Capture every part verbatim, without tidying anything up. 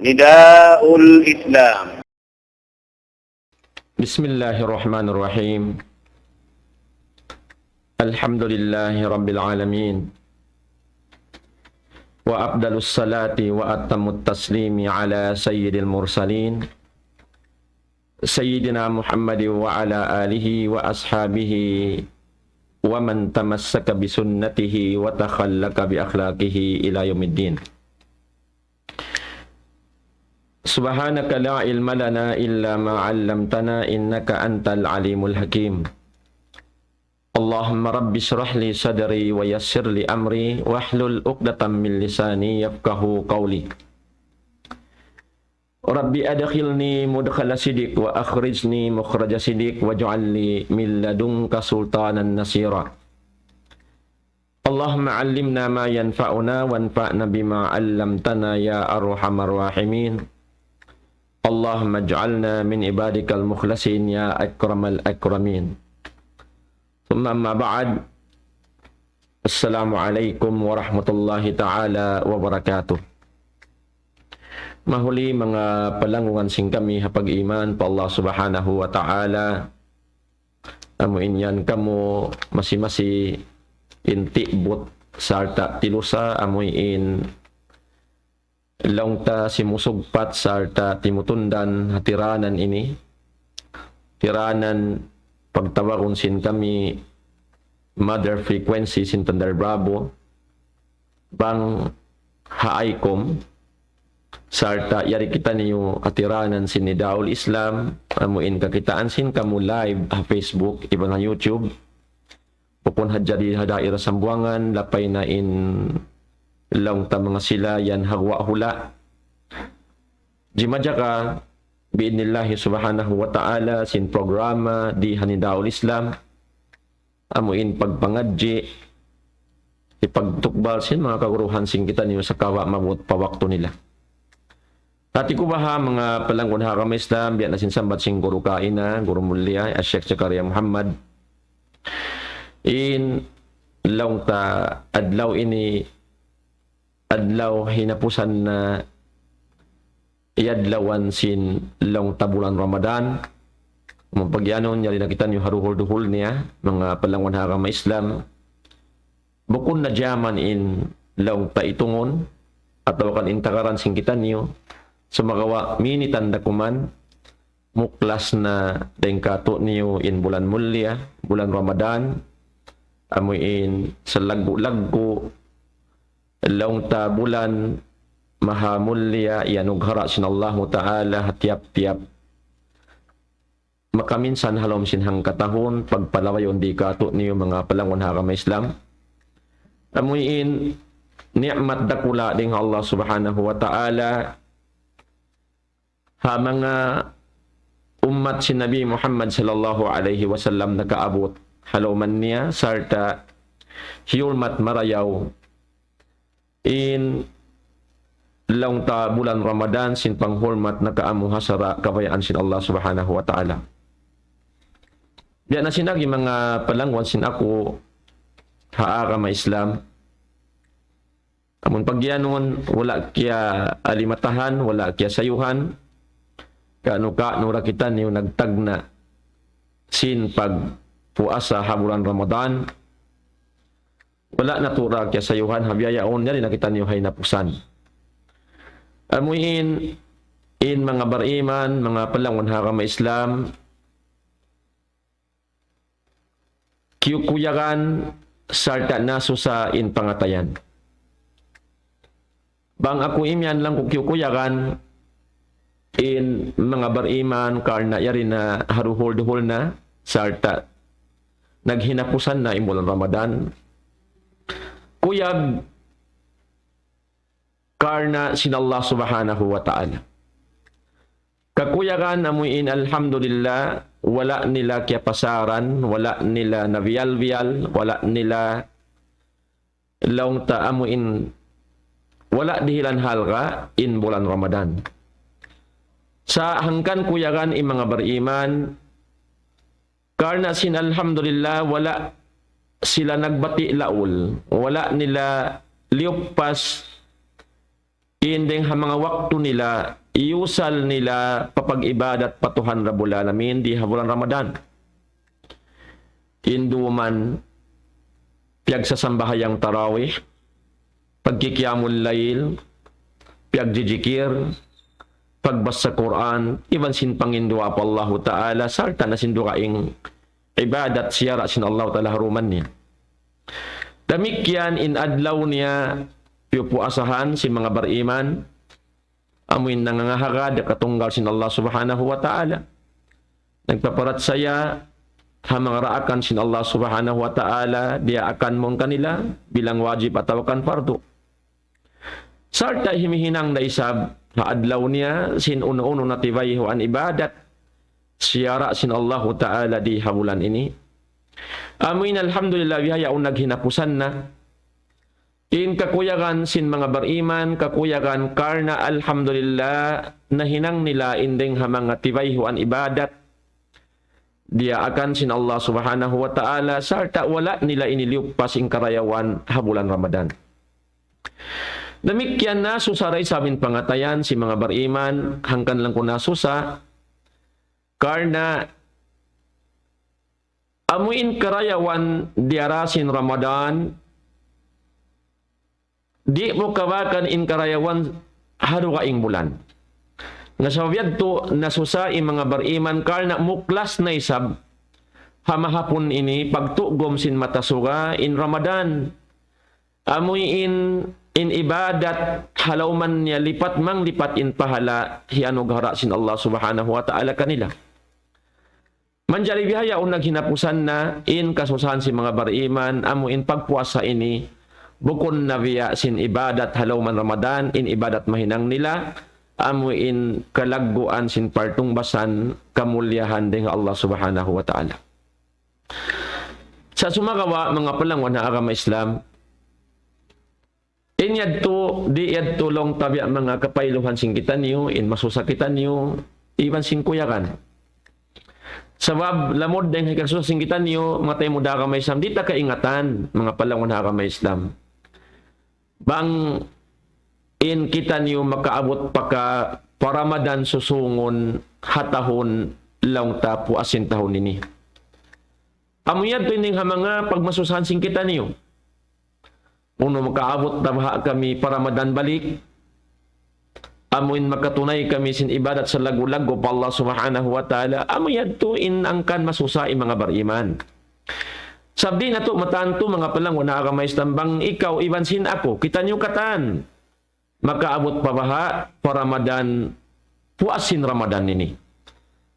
نداء الإسلام. بسم الله الرحمن الرحيم. الحمد لله رب العالمين. وأفضل الصلاة وأتم التسليم على سيد المرسلين سيدنا محمد وعلى آله وأصحابه ومن تمسك بسنته وتخلق بأخلاقه إلى يوم الدين. سبحانك لا علم لنا إلا ما علمتنا إنك أنت العليم الحكيم. اللهم رب اشرح لي صدري ويسر لي أمري واحلل عقدة من لساني يفقهوا قولي. رب أدخلني مدخل صدق وأخرجني مخرج صدق واجعل لي من لدنك سلطانا نصيرا. اللهم علمنا ما ينفعنا وانفعنا بما علمتنا يا أرحم الراحمين. اللهم اجعلنا من عبادك المخلصين يا أكرم الأكرمين. ثم أما بعد. السلام عليكم ورحمة الله تعالى وبركاته. Mahuli manga palanggungan sin kami ha pag-iman pa Allah Subhanahu wa Ta'ala. Amu in yan kamu masi-masi in tibut sarta' tilusa, amu in laung ta simusugpat sarta' timutundan ha tiranan ini. Tiranan pagtawagun sin kami mother frequency sin Thunder Bravo. Bang ha ICOM, sarta' yari kitaniyu ha tiranan sin Nidaul Islam, amu in kakitaan sin kamu live ha Facebook, iban ha YouTube. Bukun hadja di ha daira Sambuwangan, lapay na in laung ta manga sila yan ha guwa' hula'. Jimajaka, bi'idnillahi subhanahu wa ta'ala, sin programa di ha Nidaul Islam. Amu in pagpangadji', hipagtukbal sin manga kaguruhan sin kitaniyu sakawa' maabut pa waktu nila. Hati ku baha' manga palanggun ha agama Islam, biya' na sin sambat sin guru kaina, guru mulia, Sheikh Zakaria Muhammad. In laung ta adlaw ini, adlaw hinapusan na iyadlawan sin laung ta bulan Ramadan. Amu in pag'iyanun, yari na kitaniyu ha duhul-duhul niya, manga palanggun ha agama Islam. Bukun na jaman in laung ta itungun, atawa kan in tagaran sin kitaniyu, sumagawa' minitan da kuman, muklas na dayn kātu'niyu in bulan mulia, bulan Ramadan, amu in salaggu'-laggu', laung ta bulan maha mulia, iyanughara' sin Allahu Ta'ala ha tiyap-tiyap makaminsan ha lawm sin hangkatahun, pagpalawayun di kātu'niyu manga palanggun ha agama Islam. Amu in ni'mat dakula' dayn ha Allah Subhanahu wa Ta'ala, ha manga ummat sin Nabi Muhammad sallallahu alayhi wasallam nakaabut ha lawman niya, sarta' hiyulmat marayaw in laung ta bulan Ramadan sin panghulmat nakaamu ha sara' kabayaan sin Allah Subhanahu wa Ta'ala. Biya' na sin agi manga palangguan sin aku ha agama Islam. Amun pag'iyanun, wala' kiyalimatahan, wala' kiyasayuhan, kaunu-kaunu da kitaniyu nagtagna' sin pagpuasa ha bulan Ramadan. Wala' natu' da kiyasayuhan, ha biya' yaun, yari na kitaniyu ha hinapusan. Amu in, in manga bariman, manga palangguan ha agama Islam, kiyukuyagan sarta' nasusa in pangatayan. Bang aku imiyan laung ku kiyukuyagan in manga bariman karna' yari na ha duhul-duhul na sarta' naghinapusan na in bulan Ramadan. Kuyag karna' sin Allah Subhanahu wa Ta'ala. Kakuyagan amu in alhamdulillah, wala' nila kiyapasaran, wala' nila nabiyal-biyal, wala' nila laung ta amu in wala' dihilan halga' in bulan Ramadan. Sa' hangkan kuyagan in manga bariman, karna' sin alhamdulillah, wala' sila nagbati' laul, wala' nila liyuppas in dayng ha manga waktu nila, iyusal nila pa pag-ibadat pa Tuhan Rabbul Alamin di ha bulan Ramadan. In duman, piyagsasambahayang tarawih, pagkikiyamul layl, piyagjijikir, pagbasa Qur'an, iban sin panginduwaa pa Allahu Ta'ala, sarta' na sin dugaing ibadat siyara' sin Allahu Ta'ala ha duman niya. Damikkiyan in adlaw niya piyupuasahan sin manga bariman, amuin nangangahagad ha katunggal sin Allah Subhanahu wa Ta'ala. Nagpaparachaya ha manga daakan sin Allah Subhanahu wa Ta'ala, diyaakan mawn kanila bilang wajib atawa kan fardu. Sarta' himihinang da isab ha adlaw niya sin unu-unu na tibayhuan ibadat siyara' sin Allahu Ta'ala di ha bulan ini. Amuin alhamdulillah, bihaun naghinapusan na in kakuyagan sin manga bariman, kakuyagan karna' alhamdulillah, nahinang nila in dayng ha manga tibayhuan ibadat diyaakan sin Allah Subhanahu wa Ta'ala, sarta' wala' nila ini liyupas in karayawan ha bulan Ramadan. Damikkiyan na susa da isab in pangatayan sin manga bariman, hangkan lang ku na susa, karna' amuin karayawan diyara sin Ramadan, di' mu kabakan in karayawan ha dugaing bulan. Na sabab yadtu nasusa in manga bariman karna' muklas na isab ha mahapun ini pagtugum sin mata suga in Ramadan. Amuin in ibadat ha lawman niya lipat manglipat in pahala hiyanughara' sin Allah Subhanahu wa Ta'ala kanila. Manjari bihaun naghinapusan na in kasusahan sin manga bariman, amuin pagpuasa ini, bukun na biya' sin ibadat ha lawman Ramadan, in ibadat mahinang nila, amuin kalagguan sin partungbas, kamuliyahan dayng ha Allah Subhanahu wa Ta'ala. Sa' sumagawa', manga palangwan ha agama Islam, in yadtu, di' yadtu laung ta biya' manga kapailuhan sin kitaniyu, in masusa kitaniyu, iban sin kuyagan. Sabab lamud dayng ha hikasusa sin kitaniyu, manga taymanghud ha agama Islam, di' ta kaingatan, manga palangwan ha agama Islam, bang in kitaniyu makaabut pa ka pa Ramadan susūngun ha tahun laung ta puas sin tahun ini. Amu yadtu in dayng ha manga pagmasusahan sin kitaniyu. Unu, makaabut na baha' kami pa Ramadan balik? Amuin makatunay kami sin ibadat salaggu'-laggu' pa Allah Subhanahu wa Ta'ala? Amu yadtu in hangkan masusa in manga bariman. Sabab di' natu' matantu, manga palangwan ha agama Islam, bang ikaw iban sin aku, kitaniyu katan makaabut pa baha' pa Ramadan, puas sin Ramadan ini.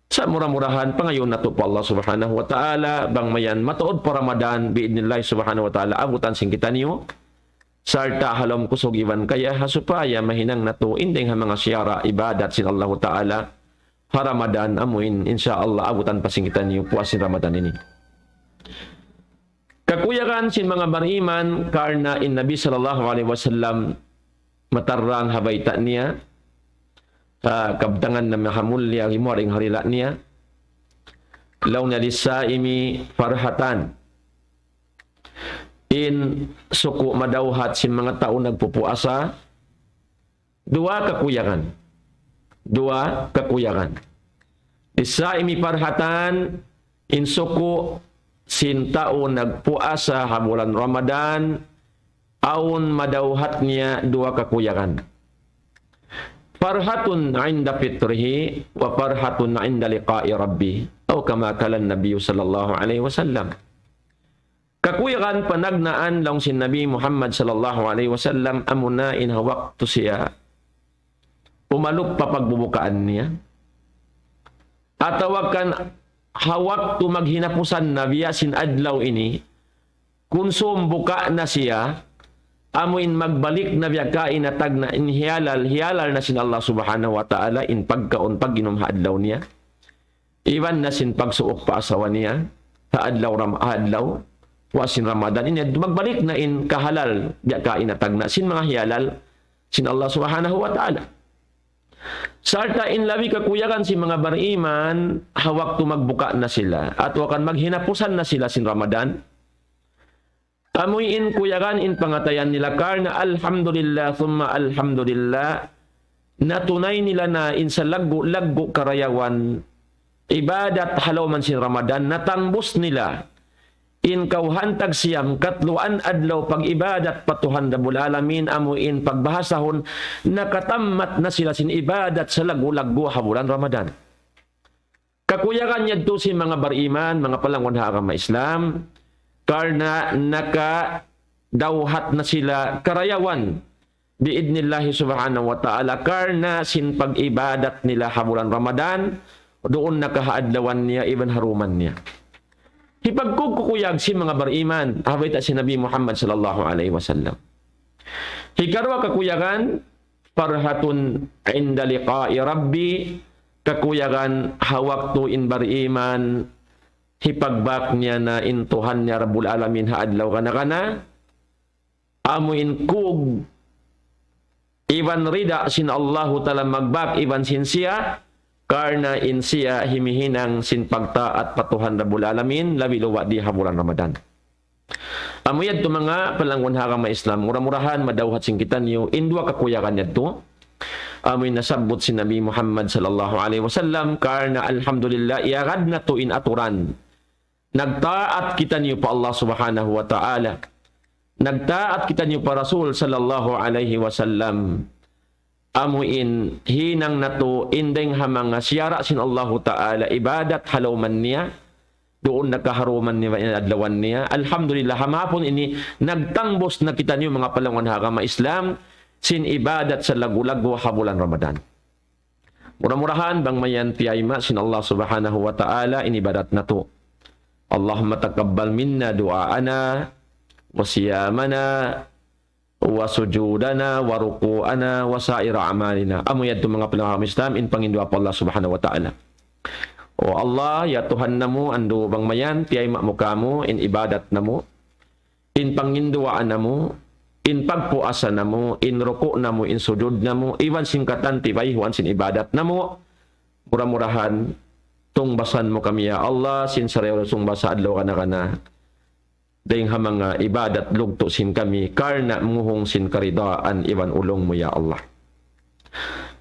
Sa' mura-murahan, pangayuun natu' pa Allah Subhanahu wa Ta'ala, bang mayan mataud pa Ramadan, bi'idhnillah Subhanahu wa Ta'ala, abutan sin kitaniyu, sarta' ha lawm kusug iban kayaha, supaya mahinang natu' in dayng ha manga siyara' ibadat sin Allahu Ta'ala ha Ramadan, amuin, insya Allah, abutan pa sin kitaniyu puas sin Ramadan ini. Kakuyagan sin manga bariman, karna' in Nabi sallallahu alayhi wasallam matarrang ha bayta' niya, ha kabtangan na mahamulliya, gimuwa' dayng ha dila' niya, laung niya, للصائم فرحتان. In suku' madawhat sin manga tau nagpupuasa, duwa kakuyagan. Duwa kakuyagan. للصائم فرحتان, in suku' sin tau nagpuasa ha bulan Ramadan, awn madawhat niya duwa kakuyagan. فرحة عند فطره وفرحة عند لقاء ربه، أو كما قال النبي صلى الله عليه وسلم. Kakuyagan panagnaan laung sin Nabi Muhammad sallallahu alayhi wasallam amuna in ha waktu siya umalup pa pagbubukaan niya. Atawa kan ha waktu maghinapusan na biya' sin adlaw ini, kunsum buka na siya, amuin magbalik na biya' kaina tagna' in hiyalal, hiyalal na sin Allah Subhanahu wa Ta'ala in pagkaun, pag-inum ha adlaw niya. Iban na sin pagsuuk pa asawa niya, ha adlaw Ram-, ha adlaw, puas sin Ramadan, ini magbalik na in kahalal, biya' kaina tagna', sin manga hiyalal, sin Allah Subhanahu wa Ta'ala. Sarta' in labi kakuyagan sin manga bariman, ha waktu magbuka na sila, atawa kan maghinapusan na sila sin Ramadan, Amu in kuyagan in pangatayan nila karna' alhamdulillah, thumma alhamdulillah. Natunay nila na in salaggu'-laggu' karayawan ibadat ha lawm sin Ramadan, natangbus nila in kawhaan tagsiyam, katluan adlaw pag-ibadat pa Tuhan Rabbul Alamin, amu in pagbahasahun, nakatammat na sila sin ibadat salaggu'-laggu' ha bulan Ramadan. Kakuyagan yadtu sin manga bariman, manga palangwan ha agama Islam, karna' nakadawhat na sila karayawan bi'idnillahi subhanahu wa ta'ala, karna' sin pag-ibadat nila ha bulan Ramadan, duun na kahaadlawan niya, iban ha dum niya. Hipagkukuyag sin manga bariman, ha bayta' sin Nabi Muhammad sallallahu alayhi wasallam. Hikaruwa kakuyagan, فرحة عند لقاء ربه, kakuyagan ha waktu in bariman, hipagbak niya na in Tuhan niya Rabbul Alamin ha adlaw kana-kana, amu in kug iban rida sin Allahu Ta'ala magbak iban sin siya, karna' in siya himihinang sin pagtaat pa Tuhan Rabbul Alamin, labi luba' di ha bulan Ramadan. Amu yadtu manga palangwan ha agama Islam, mura-murahan madawhat sin kitaniyu, in duwa kakuyagan yadtu, amu in nasabbut sin Nabi Muhammad sallallahu alayhi wasallam, karna' alhamdulillah, iyagad natu' in aturan. Nagtaat kitaniyu pa Allah subhanahu wa ta'ala. Nagtaat kitaniyu pa Rasul sallallahu alayhi wasallam. Amu in hinang natu' in dayng ha manga siyara' sin Allahu ta'ala ibadat ha lawm niya, duun na kaharuman niya, adlawan niya. Alhamdulillah, ha mahapun ini, nagtangbus na kitaniyu manga palangwan ha agama Islam, sin ibadat salaggu'-laggu' ha bulan Ramadan. Mura-murahan bang mayan tiyayma' sin Allah subhanahu wa ta'ala in ibadat natu'. اللهم تقبل منا دعاءنا وصيامنا وسجودنا وركوعنا وسائر أعمالنا. Amu yadtu manga palangwan Islam in panginduwaa pa Allah subhanahu wa ta'ala. O Allah, ya Tuhan namu', andu' bang mayan tiyayma' mu kāmu' in ibadat namu', in panginduwaa namu', in pagpuasa namu', in ruku' namu', in sujud namu', iban sin katan tiyayma' sin ibadat namu'. Mura-murahan tungbasan mu kami, ya Allah, sin sarayaw tungbas ha adlaw kana-kana. Dayng ha manga ibadat lugtu' sin kami, karna' munghung sin karidaan iban ulung mu, ya Allah.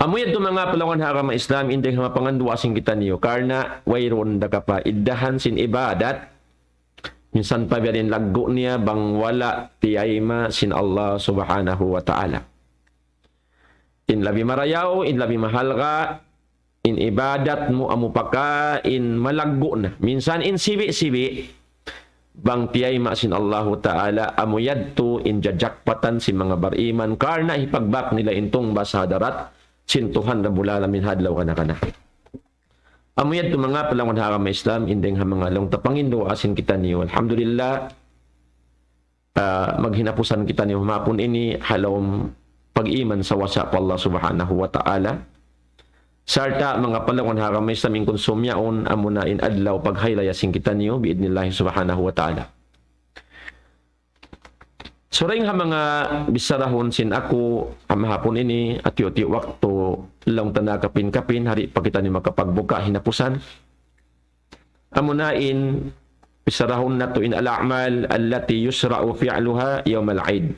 Amu yadtu manga palangwan ha agama Islam, in dayng ha manga panganduwaa sin kitaniyu, karna' wayruun da kapaiddahan sin ibadat, minsan pa biya' diin laggu' niya bang wala' tiyayma' sin Allah subhanahu wa ta'ala. In labi marayaw, in labi mahalga', in ibadat mu amu pakain malaggu' na. Minsan in sibi'-sibi', bang tiyayma' sin Allahu ta'ala, amu yadtu in jajakpatan sin manga bariman, karna' hipagbak nila in tungbas ha hadarat sin Tuhan Rabbul Alamin ha adlaw kana-kana. Amu yadtu manga palangwan ha agama Islam, in dayng ha manga laung ta panginduwaa sin kitaniyu. Alhamdulillah, ah, maghinapusan kitaniyu ha mahapun ini ha lawm pag-iman sawasa pa Allah subhanahu wa ta'ala. Sarta' manga palangwan ha agama Islam, in kunsum yaun, amuna in adlaw paghaylaya sin kitaniyu, bi'idnillahi subhanahu wa ta'ala. So, dayng ha manga bisarahun sin aku ha mahapun ini, hatiyu'-tiyu' waktu, laung ta na kapin-kapin, di' pa kitaniyu makapagbuka' hinapusan. Amuna in bisarahun natu' in الأعمال التي يشرع فعلها يوم العيد.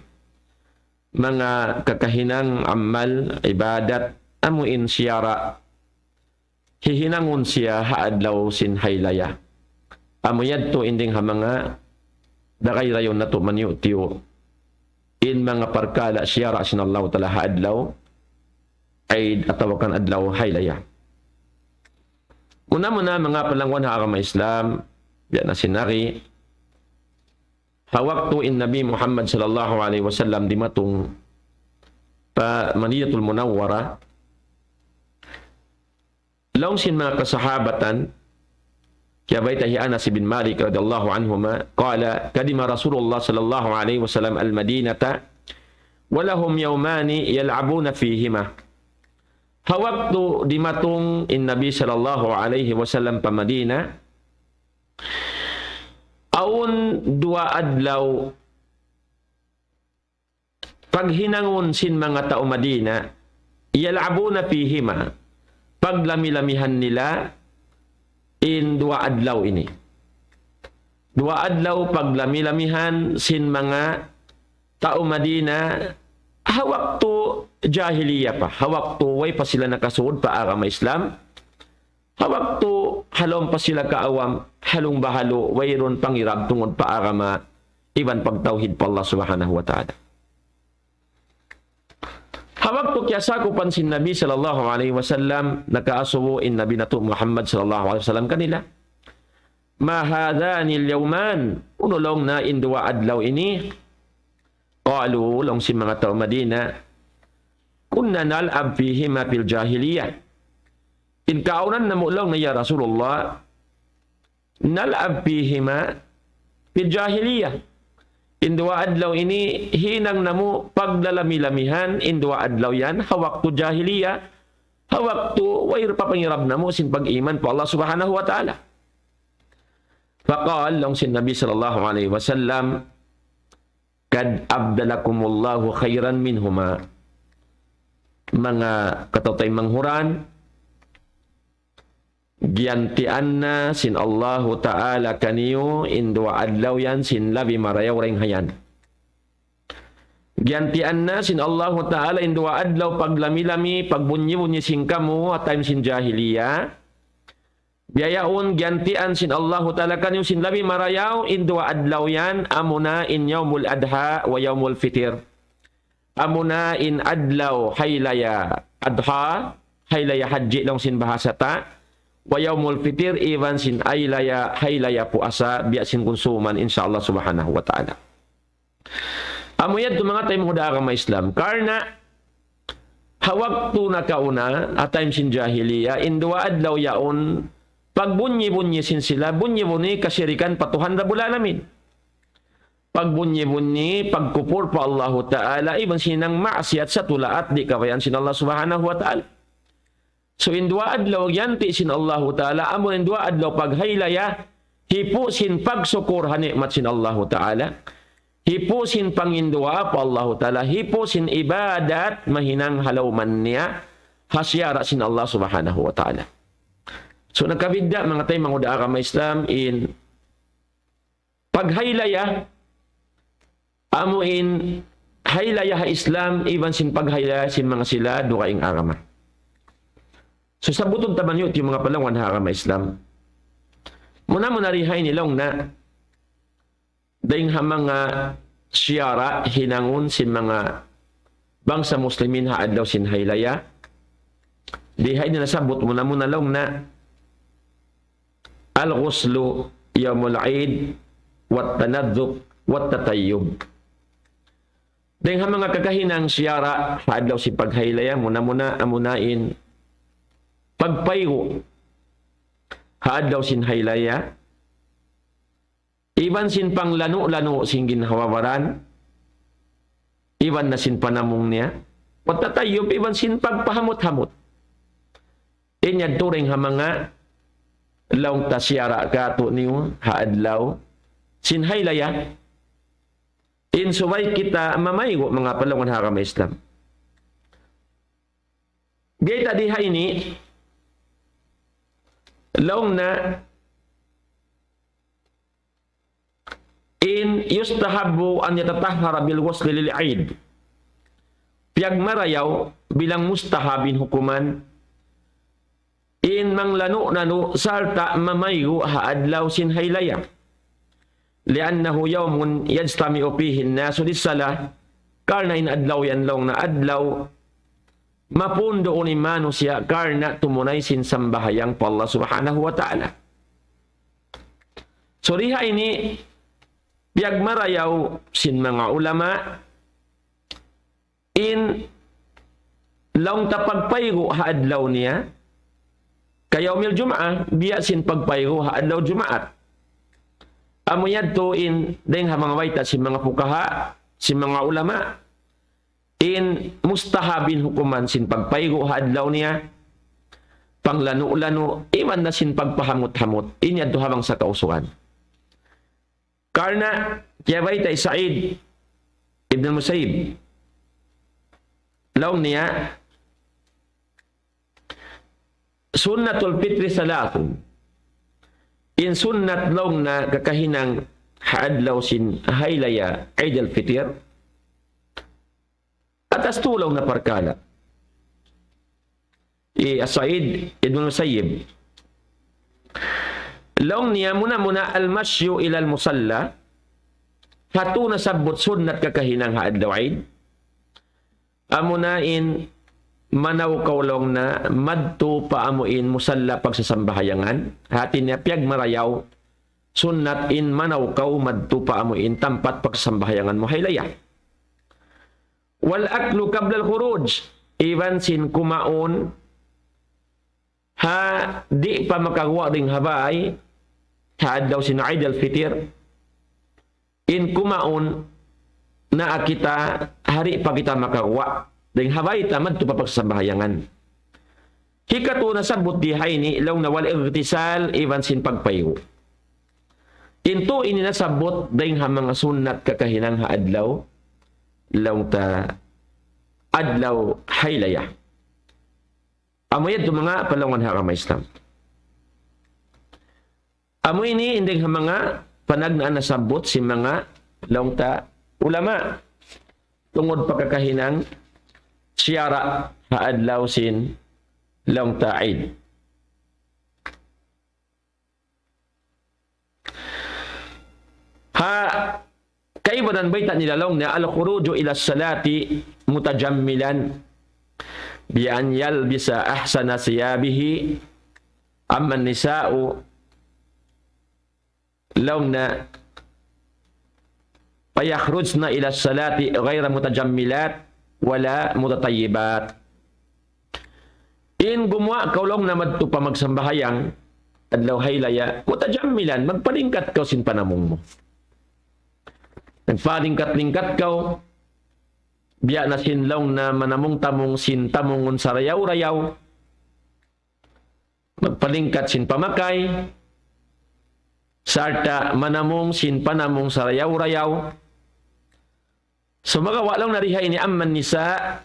Manga kakahinang amal, ibadat, amu in siyara' hihinangun siya ha adlaw sin haylaya. Amu yadtu in dayng ha manga dagayrayon natu' maniyu'-tiyu'. In manga parkala' siyara' sin Allahu ta'ala ha adlaw Eid atawa kan adlaw haylaya. Muna-muna manga palangwan ha agama Islam, biya' na sin nari, ha waktu in Nabi Muhammad sallallahu alayhi wasallam dimatung pa Madinatul Munawwara, laung sin manga kasahabatan, kiyabayta' hi Anas bin Malik radiyallahu anhuma, قال: قدم رسول الله صلى الله عليه وسلم المدينة ولهم يومان يلعبون فيهما. Ha waktu dimatung in Nabi sallallahu alayhi wasallam pa Madina, awn duwa adlaw paghinangun sin manga tau Madina, يلعبون فيهما, paglami-lamihan nila in duwa adlaw ini. Duwa adlaw paglami-lamihan sin manga tau Madina, ha waktu jahiliya pa, ha waktu way pa sila nakasud pa agama Islam, ha waktu halawm pa sila kaawam, halung bahalu, wayruun pangirab tungud pa agama, iban pagtawhid pa Allah Subhanahu wa Ta'ala. Ha waktu kiyasakupan sin Nabi sallallahu alayhi wasallam, nakaasubu in Nabi natu' Muhammad sallallahu alayhi wasallam kanila, ما هذان اليومان, unu laung niya in duwa adlaw ini? قالوا, laung sin manga tau Madina, كنا نلعب فيهما في الجاهلية. In kaawnan namu' laung niya, ya Rasulullah, نلعب فيهما في الجاهلية. In duwa adlaw ini hinang namu' paglalami-lamihan, in duwa adlaw yan, ha waktu jahiliya, ha waktu wayruun pa pangirab namu' sin pag-iman pa Allah Subhanahu wa Ta'ala. فقال, laung sin Nabi sallallahu alayhi wasallam, قد أبدلكم الله خيرا منهما. Manga kataw-taymanghuran, giyantian na sin Allahu Ta'ala kaniyu in duwa adlaw yan sin labi marayaw dayn ha yan. Giyantian na sin Allahu Ta'ala in duwa adlaw paglami-lami, pagbunyi-bunyi sin kamu, ha time sin jahiliya. Biya' yaun giyantian sin Allahu Ta'ala kaniyu sin labi marayaw, in duwa adlaw yan, amuna in Yawmul Adha wa Yawmul Fitr. Amuna in adlaw Haylaya Adha, Haylaya Hadji laung sin bahasa ta, wa Yawmul Fitr, iban sin Haylaya, Haylaya Puasa, biya' sin kunsuman, insya Allah Subhanahu wa Ta'ala. Amu yadtu manga taymanghud ha agama Islam. Karna' ha waktu nakauna, ha time sin jahiliya, in duwa adlaw yaun, pagbunyi-bunyi sin sila, bunyi-bunyi kasirikan pa Tuhan Rabbul Alamin. Pagbunyi-bunyi, pagkupur pa Allahu Ta'ala, iban sin hinang maksiyat sa tulaat di' kabayaan sin Allah Subhanahu wa Ta'ala. So, in duwa adlaw giyanti' sin Allahu Ta'ala, amu in duwa adlaw paghaylaya, hipu' sin pagsukul ha ni'mat sin Allahu Ta'ala, hipu' sin panginduwaa pa Allahu Ta'ala, hipu' sin ibadat mahinang ha lawm niya, ha siyara' sin Allah Subhanahu wa Ta'ala. So, nakabidda' manga taymanghud ha agama Islam in paghaylaya, amu in haylaya ha Islam, iban sin paghaylaya sin manga sila dugaing agama. So, sabbutun ta man yadtu manga palangwan ha agama Islam. Muna-muna di ha ini laung niya, dayn ha manga siyara' hinangun sin manga bangsa Muslimin ha adlaw sin haylaya. Di ha ini nasabbut muna-muna laung niya, الغسل يوم العيد والتنظف والتطيب. Dayn ha manga kakahinang siyara' ha adlaw sin paghaylaya, muna-muna amuna in pagpaygu' ha adlaw sin haylaya, iban sin panglanu'-lanu' sin ginhawa-baran, iban na sin panamung niya, والتطيب, iban sin pagpahamut-hamut. In yadtu dayn ha manga laung ta siyara' katu'niyu ha adlaw sin haylaya. In subay kita mamaygu' manga palangwan ha agama Islam. Biyayta' di ha ini, laung niya, in يستحب أن يتطهر بالغسل للعيد. Piyagmarayaw bilang mustahab in hukuman, in manglanu'-lanu' sarta' mamaygu' ha adlaw sin haylaya. لأنه يوم يجتمع فيه الناس للصلاة. Karna' in adlaw yan laung niya adlaw mapun duun in manusiya' karna' tumunay sin sambahayang pa Allah Subhanahu wa Ta'ala. So, di ha ini, piyagmarayaw sin manga ulama, in laung ta pagpaygu' ha adlaw niya, كيوم الجمعة, biya' sin pagpaygu' ha adlaw Jumaat. Amu yadtu in dayn ha manga bayta' sin manga fuqaha, sin manga ulama, in mustahab in hukuman sin pagpaygu' ha adlaw niya, panglanu'-lanu', iban na sin pagpahamut-hamut, in yadtu ha bangsa kausugan. Karna' kiyabayta' hi Sa'id ibn Musayyib, laung niya, سنة الفطر ثلاث. In sunnat laung na kakahinang ha adlaw sin haylaya Eid al-Fitr, atas tu laung na parkala'. Hi Sa'id ibn Musayyib. Laung niya muna-muna al-mashyu ilal musalla, ha tu nasabbut sunnat kakahinang ha adlaw Eid. Amuna in manaw kaw laung na madtu pa amu in musalla pagsasambahayangan. Hati niya piyagmarayaw sunnat in manaw kaw madtu pa amu in tampat pagsasambahayangan mu haylaya. Wal aklu qabla al-khuruj, iban sin kumaun ha di' pa makaguwa' dayn ha bay, ha adlaw sin Eid al-Fitr, in kumaun na kita ha di' pa kita makaguwa' dayn ha bay ta madtu pa pagsasambahayangan. Hikatu nasabbut di ha ini laung na wal ightisal iban sin pagpaygu'. In tu ini nasabbut dayn ha manga sunnat kakahinang ha adlaw, laung ta adlaw haylaya. Amu yadtu manga palangwan ha agama Islam. Amu ini in dayn ha manga panagnaan nasabbut sin manga laung ta ulama. Tungud pa kakahinang siyara' ha adlaw sin laung ta Eid. Ha kaibanan bayta' nila laung niya, al-khuruju ila salati mutajammilan bi an yalbisa ahsana thiyabihi, amma nisa'u laung niya fayakhrujna ila salati ghayra mutajammilat wala mutatayyibat. In gumuwa' kaw laung na madtu pa magsambahayang adlaw haylaya, mutajammilan, magpalingkat kaw sin panamung mu. Magpalingkat-lingkat kaw, biya' na sin laung na manamung-tamung sin tamungun sarayaw-rayaw. Magpalingkat sin pamakay, sarta' manamung sin panamung sarayaw-rayaw. Sumagawa' laung na di ha ini amma nisa',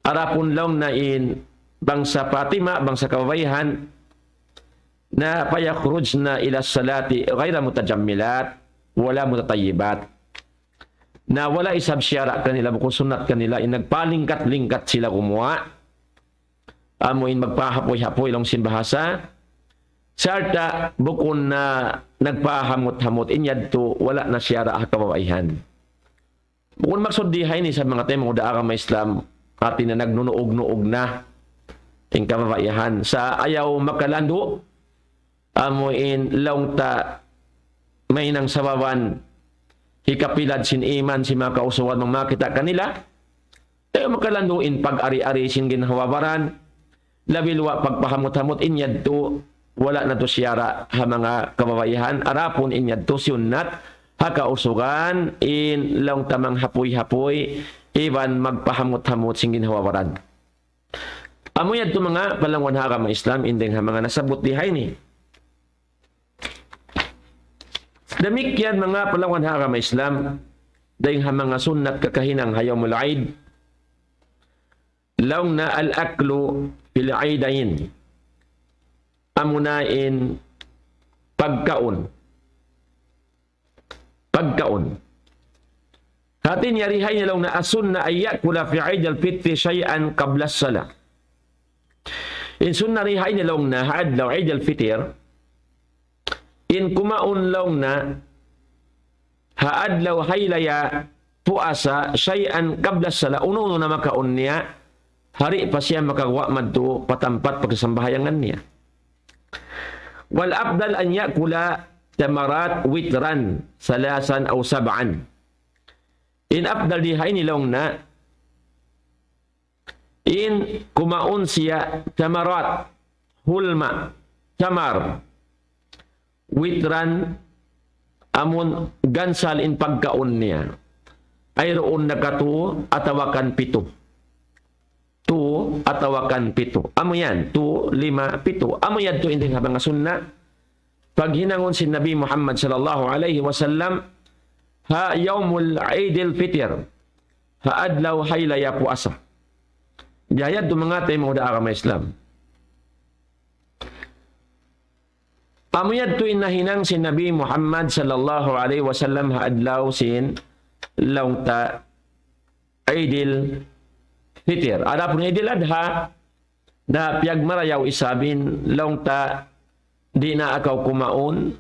adapun laung na in bangsa Fatima, bangsa kababaihan, na fayakhrujna ila salati ghayra mutajammilat wala mutatayyibat. Na wala' isab siyara' kanila, bukun sunnat kanila, in nagpalingkat-lingkat sila gumuwa'. Amu in magpahapuy-hapuy laung sin bahasa. Sarta' bukun na nagpahamut-hamut, in yadtu wala' na siyara' ha kababaihan. Bukun maksud di ha ini sa manga taymanghud ha agama Islam, hati na nagnunuug-nuug na in kababaihan. Sa' ayaw makalandu', amu in laung ta mahinang sababan hikapilad sin iman sin manga kausugan bang makakita' kanila. Ayaw makalandu' in pag-ari-ari sin ginhawa-baran, labi luwa' pagpahamut-hamut, in yadtu wala' natu' siyara' ha manga kababaihan, adapun in yadtu sunnat ha kausugan, in laung ta manghapuy-hapuy iban magpahamut-hamut sin ginhawa-baran. Amu yadtu manga palangwan ha agama Islam, in dayn ha manga nasabbut di ha ini. Damikkiyan manga palangwan ha agama Islam, dayn ha manga sunnat kakahinang ha Yawmul Eid, laung na al-aklu fil Eidayn. Amuna in pagkaun. Pagkaun. Hati niya di ha ini laung na as-sunnah an ya'kula fi Eid al-Fitr shay'an qabla as-salah. In sunnat di ha ini laung na ha adlaw Eid al-Fitr, in kumaun laung na ha adlaw haylaya puasa shay'an qabla as-salah, unu-unu na makaun niya, ha di' pa siya makaguwa' madtu pa tampat pagsasambahayangan niya. Wal afdal an ya'kula tamarat witran thalathan aw sab'an. In afdal di ha ini laung na in kumaun siya tamarat, hulma, tamar, witran, amun gansal in pagkaun niya. Ay duun na ka tu atawa kan pitu. Tu atawa kan pitu. Amu yan, tu, lima, pitu. Amu yadtu in dayn ha manga sunnat paghinangun sin Nabi Muhammad sallallahu alayhi wasallam ha Yawmul Eid al-Fitr, ha adlaw haylaya puasa. Biya' yadtu manga taymanghud ha agama Islam. Amu yadtu in nahinang sin Nabi Muhammad sallallahu alayhi wasallam ha adlaw sin laung ta Eidil Fitr. Adapun Eidil Adha, na piyagmarayaw isab in laung ta di' na kaw kumaun,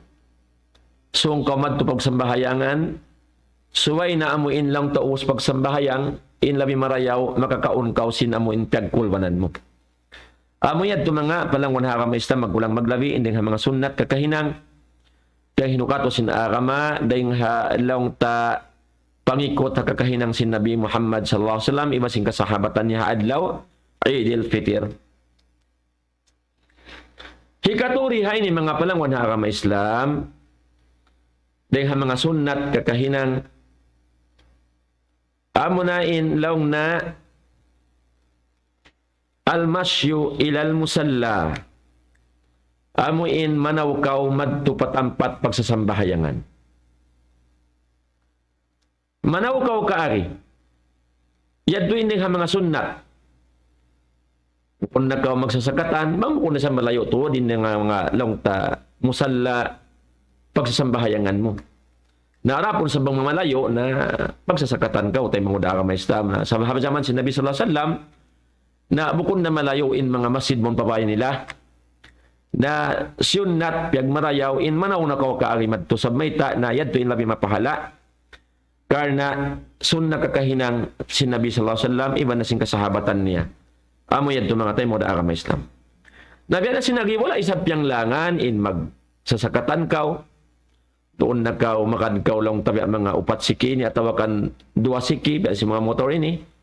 sung kaw madtu pagsambahayangan, subay na amu in laung ta ubus pagsambahayang, in labi marayaw, makakaun kaw sin amu in piyagkulbanan mu. Amu yadtu manga palangwan ha agama Islam, magkulang maglabi, in dayn ha manga sunnat kakahinang, dayn hinukatu sin agama, dayn ha laung ta pangikut ha kakahinang sin Nabi Muhammad sallallahu alayhi wasallam, iban sin kasahabatan niya ha adlaw Eidil Fitr. Hikatu di ha ini manga palangwan ha agama Islam, dayn ha manga sunnat kakahinang, amuna in laung na المشي إلى المصلى. Amu in manaw kaw madtu pa tampat pagsasambahayangan. Manaw kaw kaagi. Yadtu in dayn ha manga sunnat. Bukun na kaw magsasakatan, bang bukun na sa malayu' tuud in manga, manga laung ta musalla pagsasambahayangan mu. Na adapun sa bang mamalayu' na pagsasakatan kaw, taymanghud ha agama Islam, na sa ha jaman sin Nabi sallallahu alayhi wasallam, na bukun na malayu' in manga masjid mu pa bay nila. Na sunnat, piyagmarayaw in manaw na kaw kaagi madtu, sabab mayta', na yadtu in labi mapahala'. Karna' sunnat kakahinang sin Nabi sallallahu alayhi wasallam, iban na sin kasahabatan niya. Amu yadtu manga taymanghud ha agama Islam. Na biya' na sin agi, wala' isab piyanglangan in magsasakatan kaw. Duun na kaw, magad kaw laung ta biya' manga upat siki ini, atawa kan duwa siki, biya' sin manga motor ini.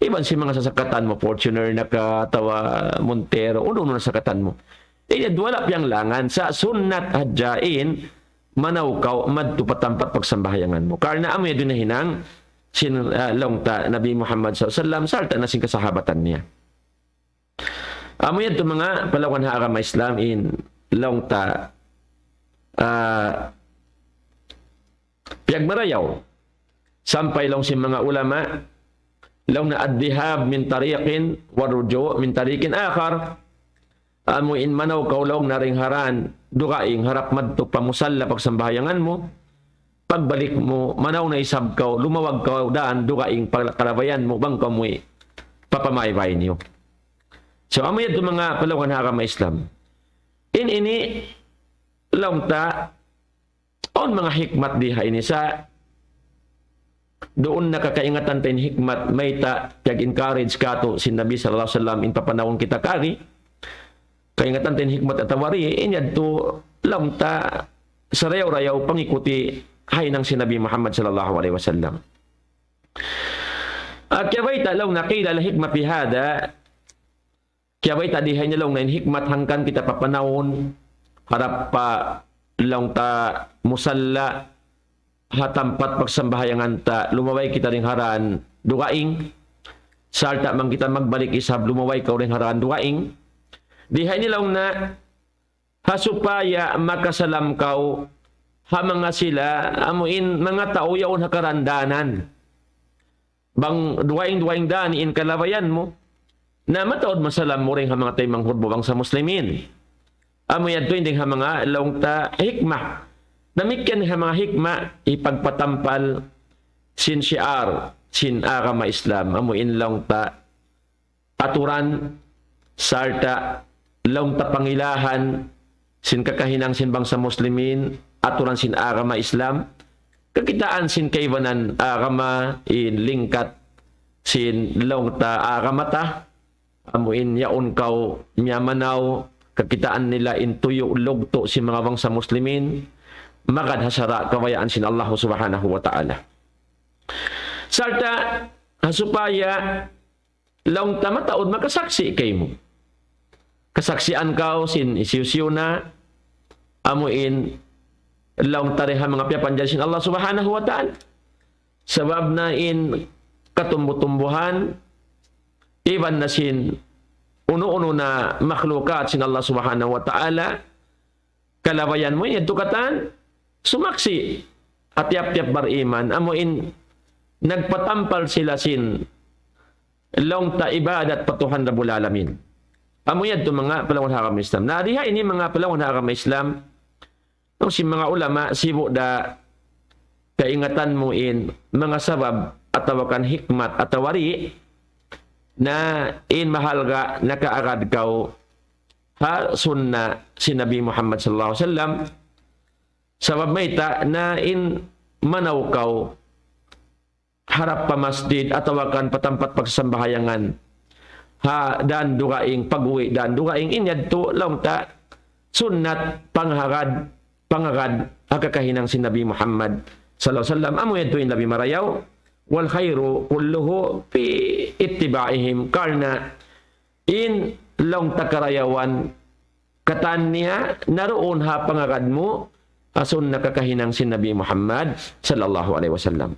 Iban sin manga sasakatan mu, Fortuner na ka, atawa Montero, unu-unu na sasakatan mu. Ini wala' piyanglangan, sa' sunnat hadja in manaw kaw madtu pa tampat pagsambahayangan mu. Karna' amu yadtu in nahinang sin, ah, laung ta Nabi Muhammad sallallahu alayhi wasallam, sarta' na sin kasahabatan niya. Amu yadtu manga palangwan ha agama Islam in laung ta, ah, piyagmarayaw. Sampay laung sin manga ulama, laung na الذهاب من طريق والرجوع من طريق آخر. Amu in manaw kaw laung na dayn ha dān dugaing harap madtu pa musalla pagsambahayangan mu. Pagbalik mu, manaw na isab kaw, lumawag kaw dān dugaing pagkalabayan mu, bang kaw muwi' pa pamaybay niyu. So, amu yadtu manga palangwan ha agama Islam. In ini, laung ta, awn manga hikmat di ha ini sa', duun na ka kaingatan ta in hikmat, mayta' piyag-encourage katu' sin Nabi sallallahu alayhi wasallam in papanawun kita kaagi. Kaingatan ta in hikmat atawa di', in yadtu laung ta sarayaw-rayaw pangikuti ha hinang sin Nabi Muhammad sallallahu alayhi wasallam. Ah, kiyabayta' laung na قيل الحكمة في هذا, kiyabayta' di ha ini laung na in hikmat hangkan kita papanawun harap pa laung ta musalla ha tampat pagsambahayangan ta, lumaway kita dayn ha dān dugaing, sarta' bang kita magbalik isab lumaway kaw dayn ha dān dugaing. Di ha ini laung na ha supaya makasalam kaw ha manga sila, amu in manga tau yaun ha karandānan. Bang dugaing-dugaing dān in kalabayan mu, na mataud masalam mu dayn ha manga taymanghud mu bangsa Muslimin. Amu yadtu in dayn ha manga laung ta hikmah. Damikkiyan ha manga hikmah, hipagpatampal sin shi'ar sin agama Islam. Amu in laung ta aturan, sarta' laung ta pangilahan sin kakahinang sin bangsa Muslimin, aturan sin agama Islam, kakitaan sin kaibanan agama, in lingkat sin laung ta agama ta, amu in yaun kaw miyamanaw, kakitaan nila in tuyu' lugtu' sin manga bangsa Muslimin, magad ha sara' kabayaan sin Allah Subhanahu wa Ta'ala. Sarta' ha supaya laung ta mataud makasaksi' kaymu. Kasaksian kaw sin hisiyu-siyu na, amu in laung ta dayn ha manga piyapanjari sin Allah Subhanahu wa Ta'ala. Sabab na in katumbu-tumbuhan, iban na sin unu-unu na makhlukat sin Allah Subhanahu wa Ta'ala, kalabayan mu yadtu katan, sumaksi' ha tiyap-tiyap bariman, amu in nagpatampal sila sin laung ta ibadat pa Tuhan Rabbul Alamin. Amu yadtu manga palangwan ha agama Islam. Na di ha ini manga palangwan ha agama Islam, Laung sin manga ulama, sibu' da kaingatan mu in manga sabab atawa kan hikmat atawa di' na in mahalga' nakaagad kaw ha sunna sin Nabi Muhammad sallallahu alayhi wasallam. Sabab mayta' na in manaw kaw harap pa masjid atawa kan pa tampat pagsasambahayangan. Ha, dan dugaing pag-uwi, dan dugaing in yadtu laung ta sunnat pangagad, pangagad ha kakahinang sin Nabi Muhammad sallallahu alayhi wasallam. Amu yadtu in labi marayaw. والخير كله في اتباعهم. Karna' in laung ta karayawan katan niya, naruun ha pangagad mu, asun na kakahinang sin Nabi Muhammad sallallahu alayhi wasallam.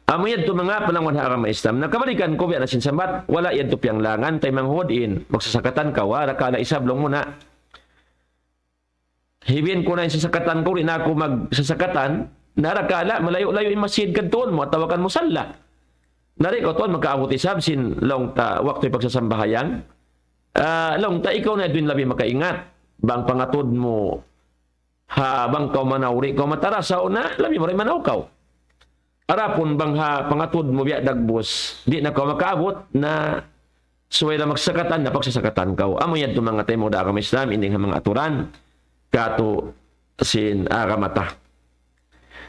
Amu yadtu manga palangwan ha agama Islam. Na kabalikan ku biya' na sin sambat, wala' yadtu piyanglangan, taymanghud in magsasakatan kaw, ha, rakala' isab laung mu na. Hibin ku na in sasakatan ku, di' na aku magsasakatan, na rakala' malayu'-layu' in masjid kadtuun mu, atawa kan musalla. Na di' kaw tuud makaabut isab sin laung ta waktu pagsasambahayang. Ah, laung ta ikaw na yadtu in labi makaingat. Bang pangatud mu, ha, bang kaw manaw, di' kaw matarasaw na, labi marayaw manaw kaw. Adapun bang ha pangatud mu biya' dagbus, di' na kaw makaabut, na subay da magsasakatan, na pagsasakatan kaw. Amu yadtu manga taymanghud ha agama Islam, in dayng ha manga aturan katu' sin agama ta.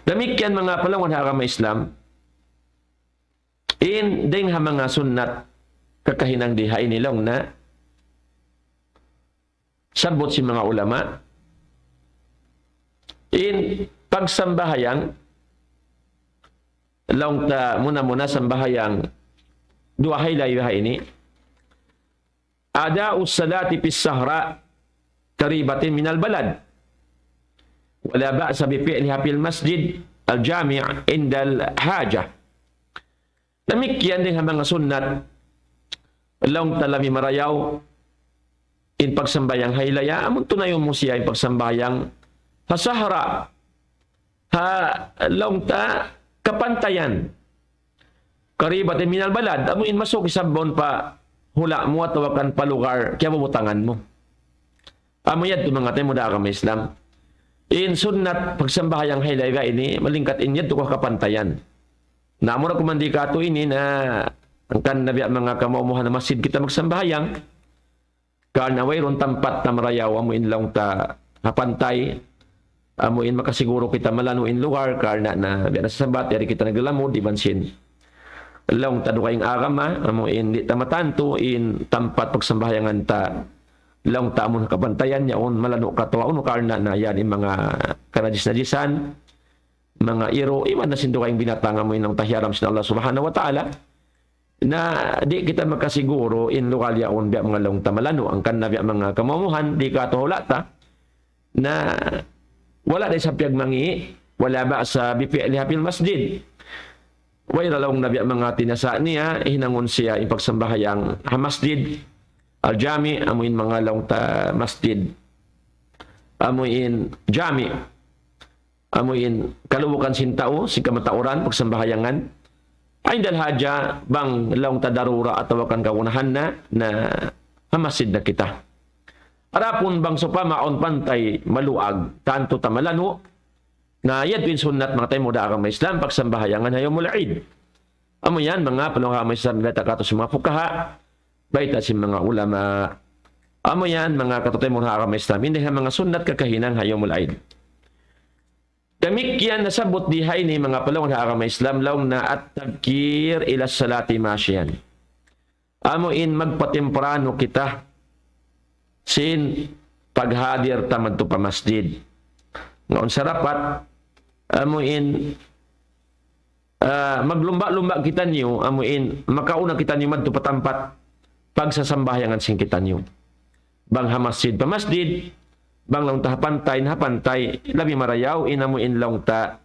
Damikkiyan manga palangwan ha agama Islam, in dayng ha manga sunnat kakahinang di ha ini laung na sabbut sin manga ulama, in pagsambahayang laung ta muna-muna sambahayang duwa haylay ha ini. أداء الصلاة في الصحراء قريبة من البلد، ولا بأس بفعلها في المسجد الجامع عند الحاجة. Damikkiyan dayng ha manga sunnat, laung ta labi marayaw, in pagsambahayang haylaya, amun tunayun mu siya in pagsambahayang ha sahara, ha laung ta kapantayan. قريبة من البلد, amu in masuuk isab bang pa hula' mu atawa kan pa lugar kiyabubutangan mu. Amu yadtu manga taymanghud ha agama Islam. In sunnat pagsambahayang haylaya ini, malingkat in yadtu kaw kapantayan. Na amu ra kuman di katu' ini na hangkan na biya' manga kamawmuhan na masjid kita magsambahayang. Karna' wayruun tampat ta marayaw amu in laung ta ha pantay. Amu in makasiguru kita malanu' in lugar karna' na biya' na sin sambat yari kita naglalamud iban sin laung ta dugaing agama, amu in di' ta matantu in tampat pagsambahayangan ta. Laung ta amun kapantayan yaun malanu' katu' unu karna' na yan in manga kanajis-najisan, manga iru', iban na sin dugaing binatang amu in laung ta hiyaram sin Allah Subhanahu wa Ta'ala. Na di' kita makasiguru in lugal yaun biya' manga laung ta malanu', hangkan na biya' manga kamawmuhan, di' katu' hula' ta. Na wala' da isab piyagmangi', ولا بأس بفعلها في المسجد. Way ra laung na biya' manga tinasa' niya, hinangun siya in pagsambahayang ha masjid, al-jami', amu in manga laung ta masjid. Amu in jami'. Amu in kalubukan sin tau, sin kamatauran, pagsambahayangan. عند الحاجة, bang laung ta darura atawa kan kagunahan na, na ha masjid na kita. Adapun bang sawpama awn pantay maluag, tantu ta malanu', na yadtu in sunnat manga taymanghud ha agama Islam, pagsambahayangan ha yawmul Eid. Amu yan, manga palangwan ha agama Islam, bayta' katu' sin manga fuqaha, bayta' sin manga ulama. Amu yan, manga kataymanghuran ha agama Islam, in dayng ha manga sunnat kakahinang ha yawmul Eid. Damikkiyan nasabbut di ha ini manga palangwan ha agama Islam, laung na التبكير إلى الصلاة مشيا. Amu in magpatimprano kita sin paghadir ta madtu pa masjid. Ngaun sarapat, amu in, ah, maglumba'-lumba' kitaniyu, amu in makauna kitaniyu madtu pa tampat pagsasambahayangan sin kitaniyu. Bang ha masjid pa masjid, bang laung ta ha pantay, na ha pantay, labi marayaw in amu in laung ta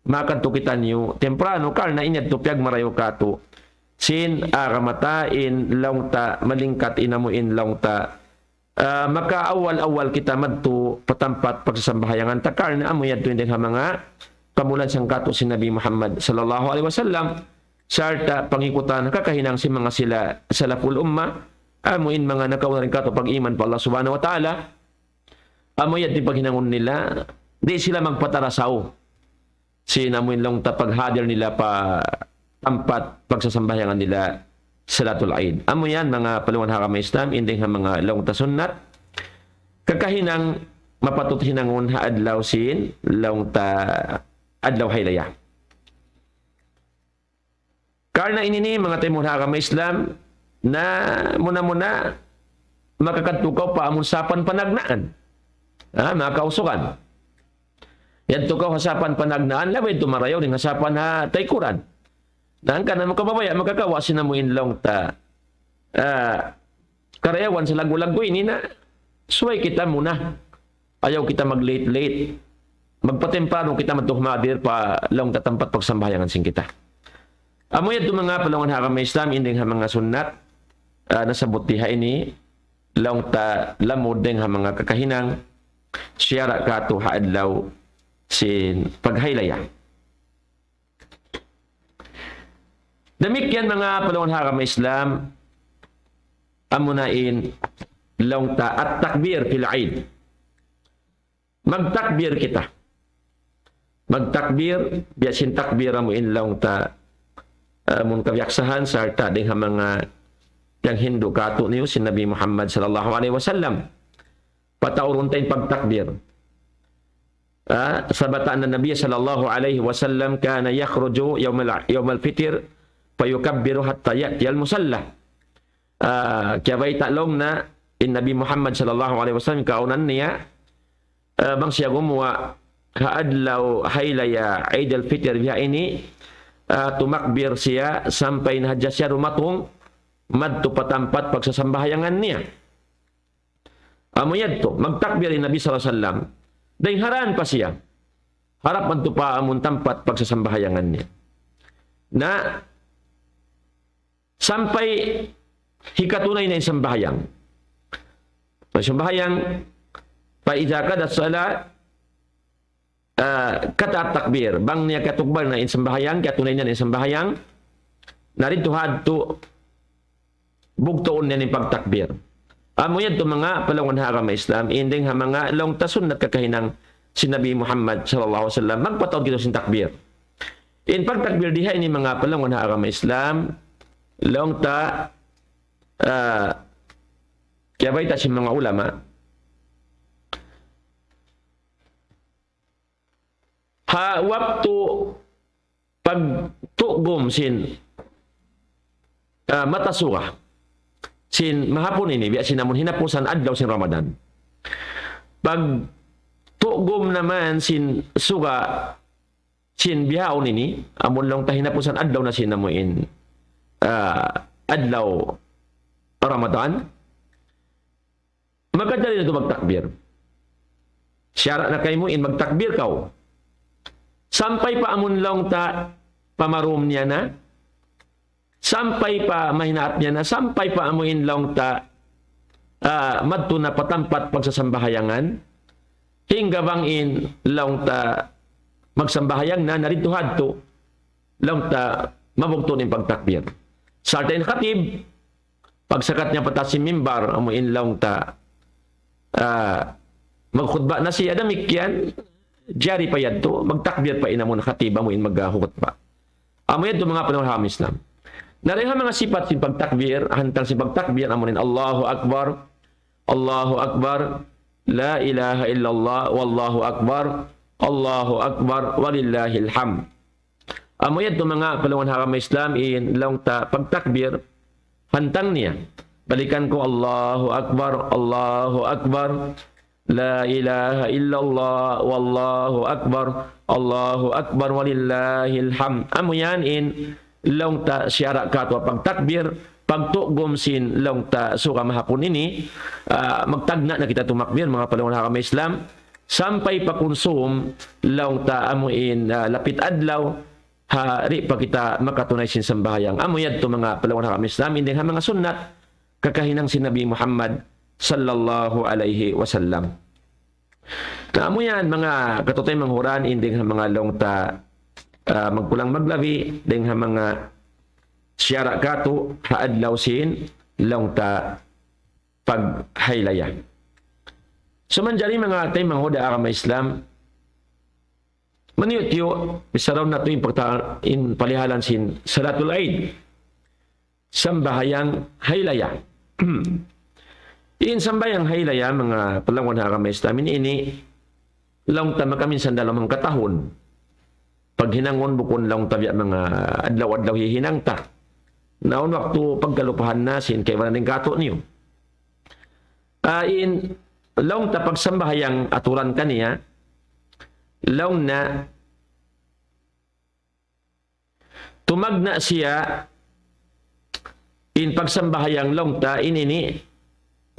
makadtu kitaniyu temprano, karna' in yadtu piyagmarayaw katu' sin agama ta, in laung ta malingkat in amu in laung ta, ah, makaawal-awal kita madtu pa tampat pagsasambahayangan ta, karna' amu yadtu in dayng ha manga kamulan sangkatu' sin Nabi Muhammad sallallahu alayhi wasallam, sarta' pangikutan kakahinang sin manga sila salaful ummah, amu in manga nakauna dayn katu' pag-iman pa Allah Subhanahu wa Ta'ala. Amu yan in paghinangun nila, di' sila magpatarasaw sin amu in laung ta paghadir nila pa tampat pagsasambahyangan nila Salatul Eid. Amu yan, manga palungan ha agama Islam, in dayng ha manga laung ta sunnat, kakahinang mapatut hinangun ha adlaw sin laung ta adlaw haylaya. Karna' ini ini, manga taymanghud ha agama Islam, na muna-muna makakadtu kaw pa amun sapan panagnaan. Ha, manga kausugan. Yadtu kaw ha sapan panagnaan, labi yadtu marayaw dayn ha sapan ha taykuran. Na hangkan amu kaw mabaya' makakawa' sin amu in laung ta, ah, karayawan sa laggu'-laggu' ini na, subay kita muna. Ayaw kita mag-late-late. Magpatemprano kita madtu humadir pa laung ta tampat pagsambahayangan sin kita. Amu yadtu manga palungan ha agama Islam, in dayng ha manga sunnat, ah, nasabbut di ha ini, laung ta lamud dayng ha manga kakahinang, siyara' katu' ha adlaw sin paghaylaya. Damikkiyan manga palungan ha agama Islam, amuna in laung ta at-takbir fil Eid. Magtakbir kita. Magtakbir, biya' sin takbir amu in laung ta, ah, amun kabiyaksahan, sarta' dayng ha manga tiyanghindu' katu'niyu sin Nabi Muhammad sallallahu alayhi wasallam. Pataurun ta in pagtakbir. Ah, ثبت أن النبي صلى الله عليه وسلم كان يخرج يوم ال-، يوم الفطر فيكبر حتى يأتي المصلى. Ah, kiyabayta' laung na in Nabi Muhammad sallallahu alayhi wasallam, kaawnan niya, ah, bang siya gumuwa' ha adlaw haylaya Eid al-Fitr biha ini, ah, tumakbir siya sampay na hadja siya dumatung madtu pa tampat pagsasambahayangan niya. Amu yadtu, magtakbir in Nabi sallallahu alayhi wasallam. Dayng ha dān pa siya. Harap madtu pa amun tampat pagsasambahayangan niya. Na, sampay hikatunay na in sambahayang. Sambahayang, فإذا قضى الصلاة, ah, قطع التكبير. Bang niya katugbal na in sambahayang, katunay na in sambahayang, na didtu hadtu, bugtuun niya in pagtakbir. Amu yadtu manga palungan ha agama Islam, in dayng ha manga laung ta sunnat kakahinang sin Nabi Muhammad sallallahu alayhi wasallam, magpataud kita sin takbir. In pagtakbir di ha ini manga palungan ha agama Islam, laung ta, ah, kiyabayta' sin manga ulama, ha waktu pagtugum sin, ah, mata suga sin mahapun ini, biya' sin amun hinapusan adlaw sin Ramadan. Pagtugum naman sin suga sin bihaun ini, amun laung ta hinapusan adlaw na sin amu in, ah, adlaw Ramadan, makajari na tu magtakbir. Siyara' na kaymu in magtakbir kaw. Sampay pa amun laung ta pamarum niya na, sampay pa mahinaat niya na, sampay pa amu in laung ta, ah, madtu na pa tampat pagsasambahayangan, hangkan bang in laung ta magsambahayang na, na didtu hadtu, laung ta mabugtu' in pagtakbir. Sarta' in khatib, pagsakat niya pa taas sin mimbar, amu in laung ta, ah, magkhutba na siya damikkiyan, jari pa yadtu, magtakbir pa in amun khatib, amu in magkhutba. Amu yadtu manga palungan ha agama Islam. Na dayng ha manga sipat sin pagtakbir, hantang sin pagtakbir, amu in Allahu Akbar, Allahu Akbar, لا إله إلا الله، والله أكبر، الله أكبر، ولله الحمد. Amu yadtu manga palungan ha agama Islam in laung ta pagtakbir, hantang niya. Balikan ku, Allahu Akbar, Allahu Akbar, لا إله إلا الله، والله أكبر، الله أكبر، ولله الحمد. Amu yan in laung ta siyara' katu' pagtakbir, pagtugum sin laung ta suga mahapun ini, ah, magtagna' na kita tumakbir, manga palungan ha agama Islam, sampay pa kunsum laung ta amu in, ah, lapit adlaw, ha, di' pa kita makatunay sin sambahayang. Amu yadtu manga palungan ha agama Islam, in dayng ha manga sunnat, kakahinang sin Nabi Muhammad sallallahu alayhi wasallam. Na amu yan, manga kataymanghuran, in dayng ha manga laung ta, ah, magkulang maglabi, dayng ha manga siyara' katu' ha adlaw sin laung ta paghaylaya. So, manjari manga taymanghud ha agama Islam, maniyu-tiyu, bichara natu' in pagta-, in palihalan sin Salatul Eid. Sambahayang Haylaya. In sambahayang Haylaya, manga palangwan ha agama Islam, ini, ini, laung ta makaminsan dalam hangkatahun. Paghinangun bukun laung ta biya' manga adlaw-adlaw hihinang ta. Na awn waktu pagkalupahan na sin kaibanan dayn kātu'niyu. Ah, in laung ta pagsambahayang aturan kaniya, laung na tumagna' siya in pagsambahayang laung ta ini, ini,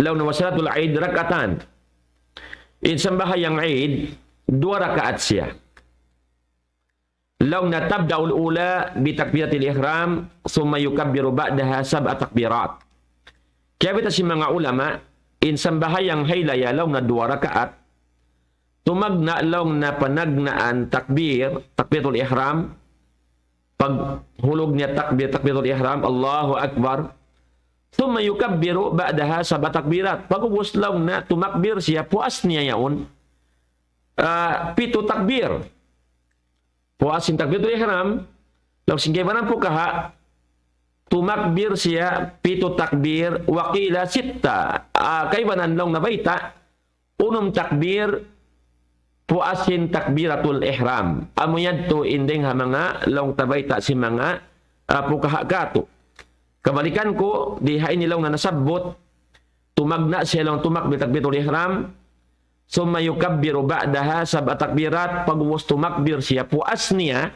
laung na wa salatul Eid rak'atan. In sambahayang Eid, duwa rakaat siya. Laung na تبدأ الأولى بتكبيرة الإحرام ثم يكبر بعدها سبع تكبيرات. Kiyabita' sin manga ulama, in sambahayang Haylaya laung na duwa rakaat, tumagna' laung na panagnaan takbir, takbiratul ihram, paghulug niya takbir, takbiratul ihram, Allahu Akbar. ثم يكبر بعدها سبع تكبيرات. Pag'ubus laung na tumakbir siya, puas niya yaun, ah, pitu takbir. Puas sin takbiratul ihram, laung sin kaibanan pukaha, tumakbir siya pitu takbir, wa qila sitta. Ah, kaibanan laung na bayta', unum takbir, puas sin takbiratul ihram. Amu yadtu in dayng ha manga laung ta bayta' sin manga, ah, pukaha katu'. Kabalikan ku, di ha ini laung na nasabbut, tumagna' siya laung tumakbir takbiratul ihram, ثم يكبر بعدها سبع تكبيرات, pag'ubus tumakbir siya, puas niya,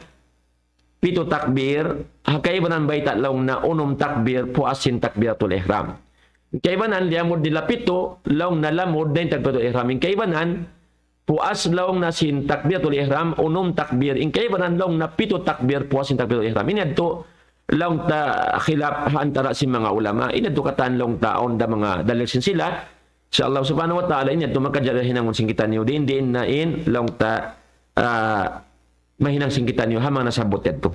pitu takbir, ha kaibanan bayta' laung na unum takbir, puas sin takbiratul ihram. Kaibanan liyamud nila pitu, laung na lamud na in takbiratul ihram. In kaibanan, puas laung na sin takbiratul ihram, unum takbir. In kaibanan laung na pitu takbir, puas sin takbiratul ihram. Ini yadtu laung ta khilaf ha antara sin manga ulama. Ini yadtu katan laung ta awn da manga dalil sin sila. Insya Allah subhanahu wa ta'ala, ini yadtu makajari hinangun sin kitaniyu. Diin, diin na in laung ta, ah, mahinang sin kitaniyu ha manga nasabbut yadtu.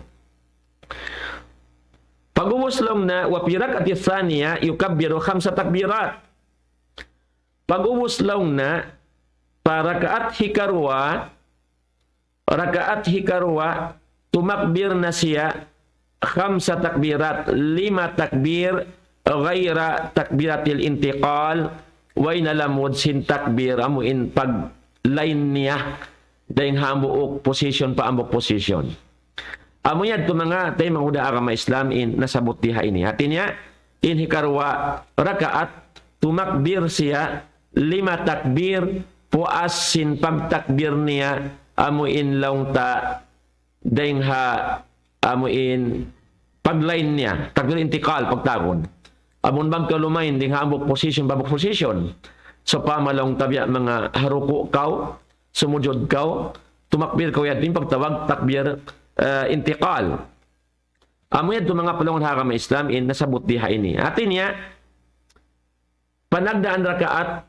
Pag'ubus laung na, وفي الركعة الثانية يكبر خمس تكبيرات. Pag'ubus laung na, pa rakaat hikaruwa, rakaat hikaruwa, tumakbir na siya, خمس تكبيرات, lima takbir, غير تكبيرة الانتقال, way na lamud sin takbir, amu in paglain niya, dayng ha hambuuk position pa hambuuk position. Amu yadtu manga taymanghud ha agama Islam in nasabbut di ha ini. Hati niya, in hikaruwa rakaat, tumakbir siya, lima takbir, puas sin pagtakbir niya, amu in laung ta, dayng ha, amu in paglain niya, takbir intikal, pagtagun. Amun bang kaw lumain, dayng ha hambuuk position pa hambuuk position. Sawpama laung ta biya' manga ha ruku' kaw, sumujud kaw, tumakbir kaw yadtu in pagtawag takbir, eh, intikal. Amu yadtu manga palangwan ha agama Islam in nasabbut di ha ini. Hati niya, panagnaan rakaat,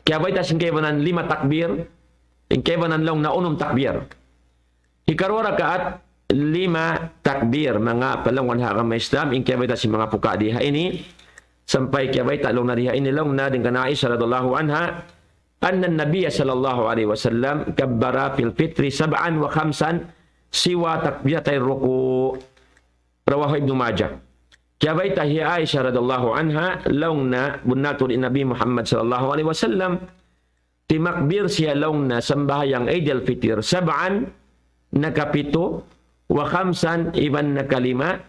kiyabayta' sin kaibanan lima takbir, in kaibanan laung na unum takbir. Hikaruwa rakaat, lima takbir, manga palangwan ha agama Islam, in kiyabayta' sin manga pukaha di ha ini, sampay kiyabayta' laung na di ha ini laung na dayng kan Aisha radiyallahu anha, أن النبي صلى الله عليه وسلم كبر في الفطر سبعا وخمسا سوى تكبيرتي الركوع. رواه ابن ماجه. Kiyabayta' hi Aisha radiyallahu anha, laung na bunnal tuud in Nabi Muhammad sallallahu alayhi wasallam, timakbir siya laung na sambahayang Eid al-Fitr, sab'an, nakapitu, wa khamsan, iban nakalima,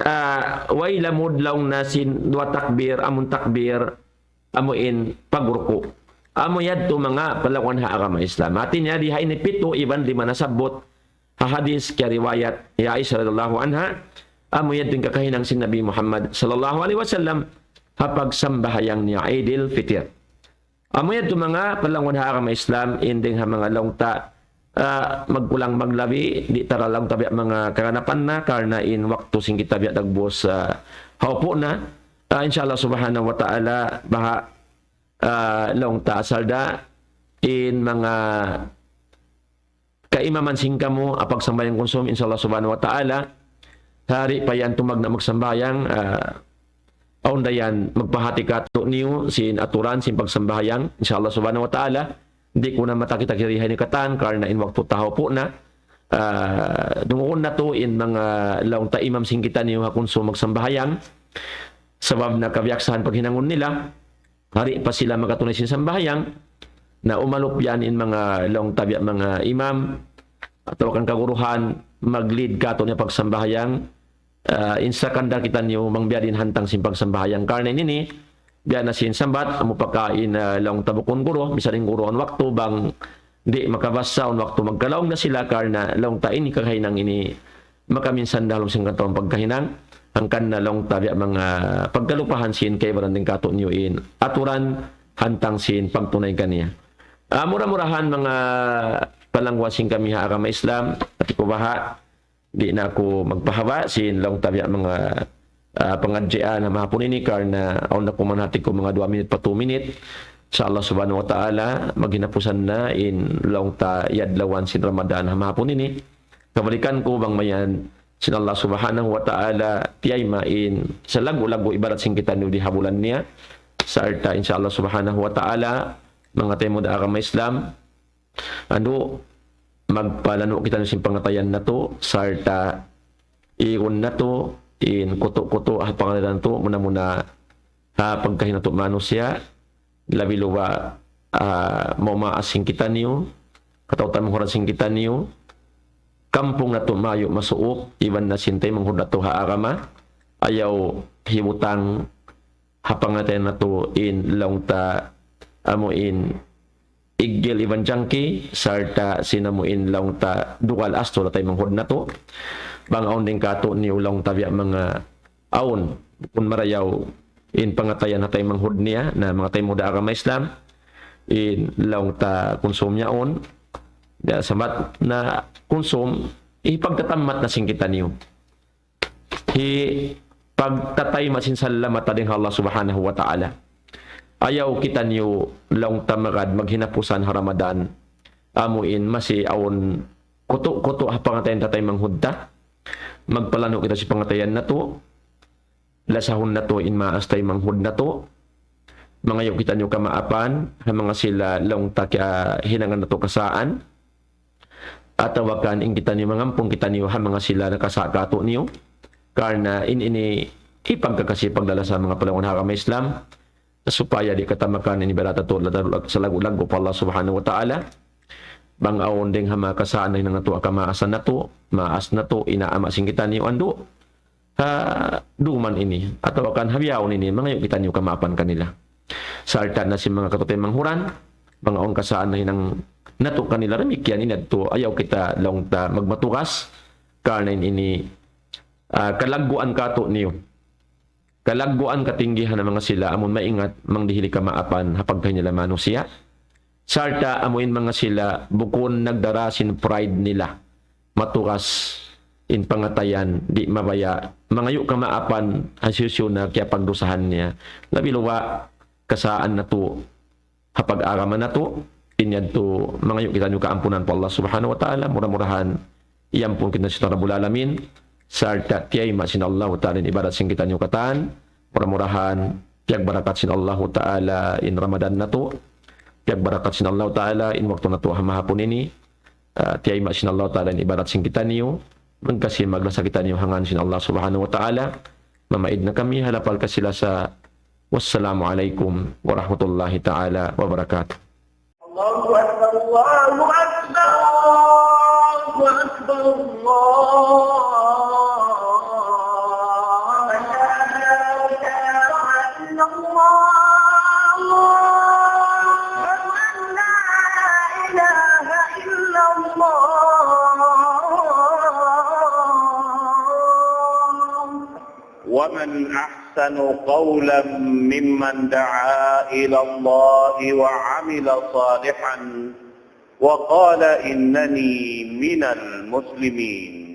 ah, way lamud laung na sin duwa takbir, amun takbir, amu in pagruku'. Amu yadtu manga palangwan ha agama Islam. Hati niya di ha ini pitu iban lima nasabbut ha hadis kiyariwayat hi Aisha radiyallahu anha. Amu yadtu in kakahinang sin Nabi Muhammad sallallahu alayhi wasallam ha pagsambahayang niya Eidil Fitr. Amu yadtu manga palangwan ha agama Islam, in dayng ha manga laung ta, ah, magkulang maglabi, di' ta ra laung ta biya' manga kaganapan na, karna' in waktu sin kita biya' dagbus, ah, haupu' na. Ah, insya Allah subhanahu wa ta'ala, baha', ah, laung ta asal da, in manga kaimaman sin kamu, ah, pagsambahayang kunsum, insya Allah subhanahu wa ta'ala, ha di' pa yan tumagna' magsambahayang, ah, awn da yan magpahati kātu'niyu sin aturan sin pagsambahayang, insya Allah subhanahu wa ta'ala. Di' ku na matakitaki rihay ini katan, karna' in waktu tahawpu' na. Ah, dungugun natu' in manga laung ta imam sin kitaniyu ha Kunsum magsambahayang. Sabab na kabiyaksahan paghinangun nila, hari pa sila makatunay sin sambahayang, na umalup yan in manga laung ta biya' manga imam, atawa kan kaguruhan, mag-lead kātu'niyu pagsambahayang, ah, in sakandar kitaniyu mangbiya' diin hantang sin pagsambahayang. Karna' ini, biya' na sin sambat, amu pakain, ah, laung ta bukun guru, misan in guru awn waktu bang di' makabasa, awn waktu magkalaung na sila, karna' laung ta ini kakahinang ini makaminsan da ha lawm sin kataymanghuran pagkahinang, hangkan na laung ta biya' manga pagkalupahan sin kaibanan dayn kātu'niyu in aturan hantang sin pagtunay kaniya. Ah, mura-murahan manga palangguan sin kami ha agama Islam, hati ku baha', di' na aku magpahaba' sin laung ta biya' manga, ah, pangadjian ha mahapun ini, karna' awn na kuman hati ku manga duwa minit pa two minit. Insya Allah subhanahu wa ta'ala, maghinapusan na in laung ta iyadlawan sin Ramadan ha mahapun ini. Kabalikan ku bang mayan sin Allah subhanahu wa ta'ala, tiyayma' in salaggu'-laggu' ibadat sin kitaniyu di ha bulan niya. Sarta' insya Allah subhanahu wa ta'ala, manga taymanghud ha agama Islam, andu', magpalanu' kitaniyu sin pangatayan natu', sarta' igun natu', in kutu'-kutu' ha pangatayan natu', muna-muna ha pagkahi natu' manusiya', labi luba', ah, maumaas sin kitaniyu, kataw-taymanghuran sin kitaniyu, kampung natu' mayu' masuuk, iban na sin taymanghud natu' ha agama, ayaw hibutang ha pangatayan natu' in laung ta amu in iggil iban jangki, sarta' sin amu in laung ta dugal astul ha taymanghud natu'. Bang awn dayn kātu'niyu laung ta biya' manga awn, bukun marayaw in pangatayan ha taymanghud niya, na manga taymanghud ha agama Islam, in laung ta Kunsum yaun, ya, sambat na Kunsum, hipagtatammat na sin kitaniyu. Hipagtatayma' sin salamat dayn ha Allah subhanahu wa ta'ala. Ayaw kitaniyu laung ta magad maghinapusan ha Ramadan, amu in masi awn kutu'-kutu' ha pangatayan ta taymanghud ta. Magpalanu' kita sin pangatayan natu', lasahun natu' in maas taymanghud natu'. Mangayu' kitaniyu kamaapan ha manga sila laung ta kiyahinangan natu' kasaan, atawa kan in kitaniyu mangampun kitaniyu ha manga sila nakasa' kātu'niyu. Karna' in ini hipagkakasi paglalasa manga palangguan ha agama Islam, supaya di' katamakan in ibadat natu' salaggu'-laggu' pa Allah subhanahu wa ta'ala. Bang awn dayn ha manga kasaan nahinang natu' ha kamaasan natu', maas natu', ina' ama' sin kitaniyu andu' ha duman ini, atawa kan ha bihaun ini, mangayu' kitaniyu kamaapan kanila. Sarta' na sin manga kataymanghuran, manga awn kasaan nahinang natu' kanila damikkiyan ini yadtu, ayaw kita laung ta magmatugas, karna' in ini, ah, kalagguan kātu'niyu. Kalagguan katinggihan ha manga sila, amun maingat, mangdihil kamaapan, ha pagkahi nila manusiya'. Sarta' amu in manga sila bukun nagdara sin pride nila. Matugas in pangatayan, di' mabaya'. Mangayu' kamaapan ha hisiyu-siyu na kiyapagdusahan niya. Labi luba' kasaan natu', ha pag-agama natu', in yadtu mangayu' kitaniyu kaampunan pa Allah subhanahu wa ta'ala, mura-murahan, iyampun kita sin Rabbul Alamin, sarta' tiyayma' sin Allah ta'ala in ibadat sin kitaniyu katan, mura-murahan, piyagbarakat sin Allah ta'ala in Ramadan natu', piyagbarakat sin Allah ta'ala in waktu natu' ha mahapun ini, ah, tiyayma' sin Allah ta'ala in ibadat sin kitaniyu, magkasi maglasa kitaniyu ha ngan sin Allah subhanahu wa ta'ala, mamaid na kami ha lapal kasi-lasa. Wassalamu alaykum warahmatullahi ta'ala wabarakatuh. الله أكبر، الله أكبر، الله أكبر، الله أكبر. أشهد أن لا إله إلا الله. أشهد أن لا إله إلا الله. ومن أحسن قولا ممن دعا إلى الله وعمل صالحا وقال إنني من المسلمين.